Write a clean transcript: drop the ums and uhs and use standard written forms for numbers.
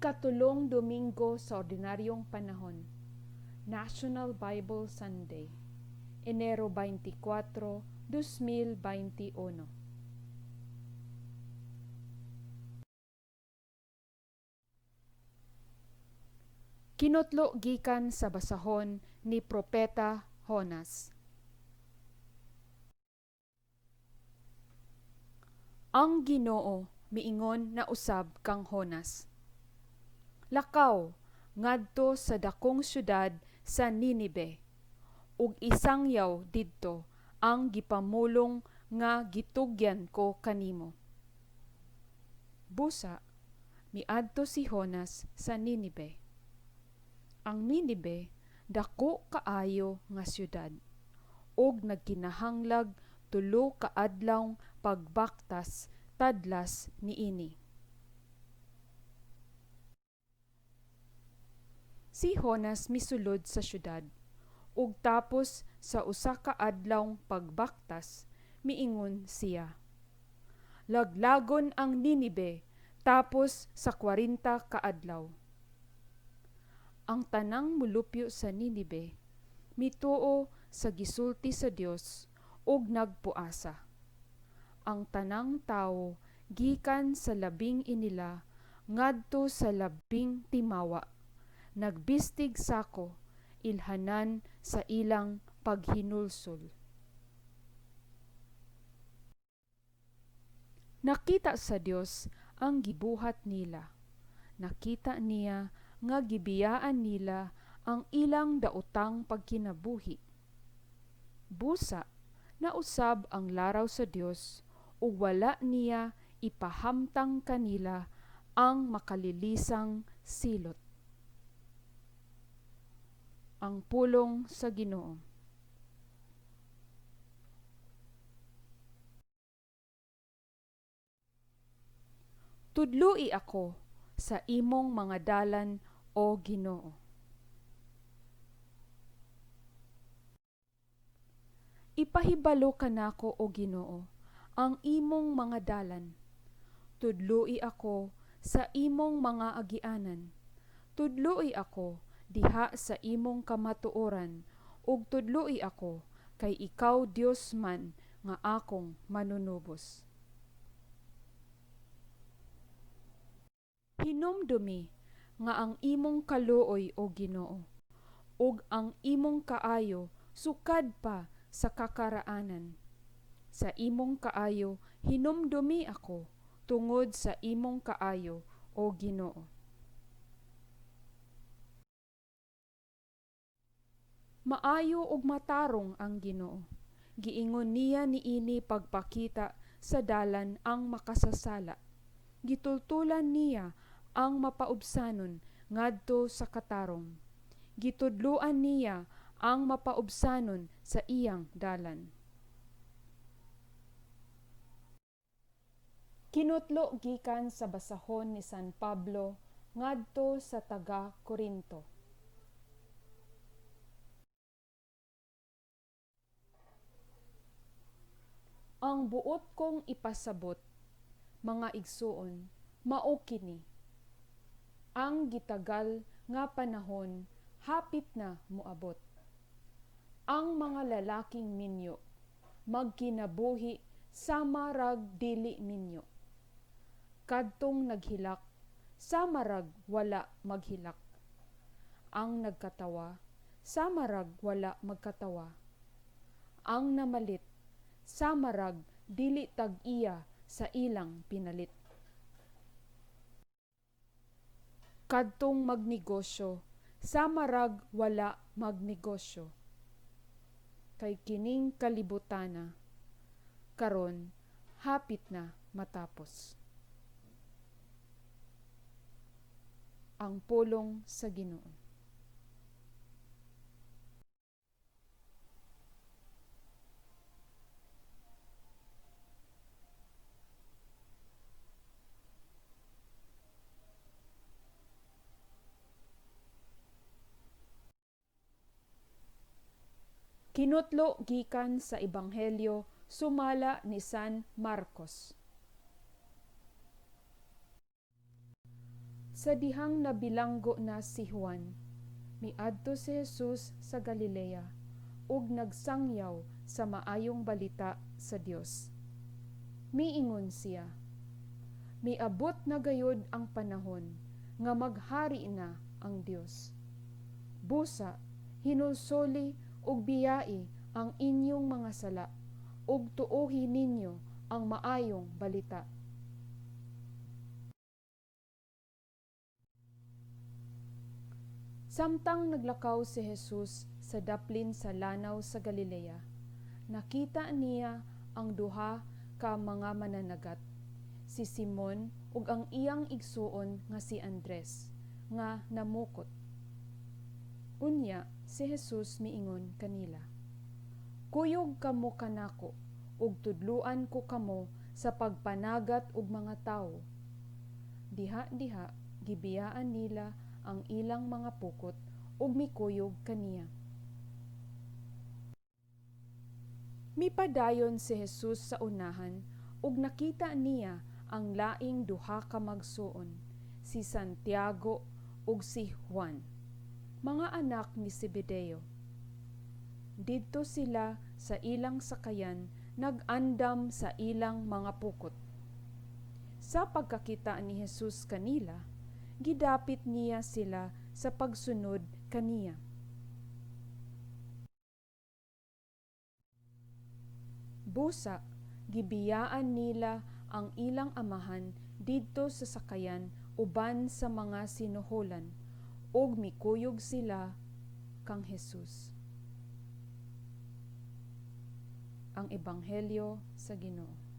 Ikatulong Domingo sa Ordinaryong Panahon, National Bible Sunday, Enero 24, 2021. Kinutlo gikan sa basahon ni Propeta Jonas. Ang Ginoo miingon na usab kang Jonas: Lakaw ngadto sa dakong syudad sa Ninibe ug isangyaw didto ang gipamulong nga gitugyan ko kanimo. Busa miadto si Jonas sa Ninibe. Ang Ninibe dako kaayo nga syudad ug nagkinahanglag 3 ka adlawng pagbaktas tadlas niini. Si Jonas misulod sa syudad, ug tapos sa 1 ka adlawng pagbaktas, miingon siya: Laglagon ang Ninibe tapos sa 40 ka adlaw. Ang tanang molupyo sa Ninibe mituo sa gisulti sa Dios ug nagpuasa. Ang tanang tawo gikan sa labing inila ngadto sa labing timawa, nagbistig sako ilhanan sa ilang paghinulsol. Nakita sa Dios ang gibuhat nila. Nakita niya nga gibiyaan nila ang ilang daotang pagkinabuhi. Busa nausab ang laraw sa Dios ug wala niya ipahamtang kanila ang makalilisang silot. Ang pulong sa Ginoo. Tudloi ako sa imong mga dalan, o Ginoo. Ipahibalo kanako, o Ginoo, ang imong mga dalan. Tudloi ako sa imong mga agianan. Tudloi ako diha sa imong kamatuoran, ug tudloi ako kay ikaw Dios man nga akong manunubos. Hinumdumi nga ang imong kaluoy, o Ginoo, ug ang imong kaayo sukad pa sa kakaraanan. Sa imong kaayo hinumdumi ako tungod sa imong kaayo, o Ginoo. Maayo ug matarong ang Ginoo. Giingon niya niini pagpakita sa dalan ang makasasala. Gitultulan niya ang mapaubsanon ngadto sa katarong. Gitudloan niya ang mapaubsanon sa iyang dalan. Kinutlo gikan sa basahon ni San Pablo ngadto sa taga Korinto. Ang buot kong ipasabot, mga igsuon, mao kini: ang gitagal nga panahon hapit na moabot. Ang mga lalaking minyo magkinabuhi sama rag dili minyo. Kadtong naghilak sama rag wala maghilak. Ang nagkatawa sama rag wala magkatawa. Ang namalit sama rag dili tag-iya sa ilang pinalit. Kadtong magnegosyo sama rag wala magnegosyo. Kay kining kalibutana karon hapit na matapos. Ang pulong sa Ginoo. Kinutlo gikan sa Ebanghelyo sumala ni San Marcos. Sa dihang nabilanggo na si Juan, miadto si Jesus sa Galilea ug nagsangyaw sa Maayong Balita sa Dios. Miingon siya, "Miabot na gayud ang panahon nga maghari na ang Dios. Busa, hinulsoli ug biyai ang inyong mga sala ug tuohi ninyo ang Maayong Balita." Samtang naglakaw si Jesus sa daplin sa lanaw sa Galilea, nakita niya ang duha ka mga mananagat, si Simon ug ang iyang igsuon nga si Andres, nga namukot. Unya si Jesus miingon kanila, "Kuyog kamo kanako ug tudloan ko kamo sa pagpanagat og mga tawo." Diha-diha gibiyaan nila ang ilang mga pukot ug mikuyog kaniya. Mipadayon si Jesus sa unahan ug nakita niya ang laing duha ka magsuon, si Santiago ug si Juan, mga anak ni Zebedeo. Didto sila sa ilang sakayan nag-andam sa ilang mga pukot. Sa pagkakita ni Jesus kanila, gidapit niya sila sa pagsunod kaniya. Busa, gibiyaan nila ang ilang amahan didto sa sakayan uban sa mga sinuholan, ug mikuyog sila kang Jesus. Ang Ebanghelyo sa Ginoo.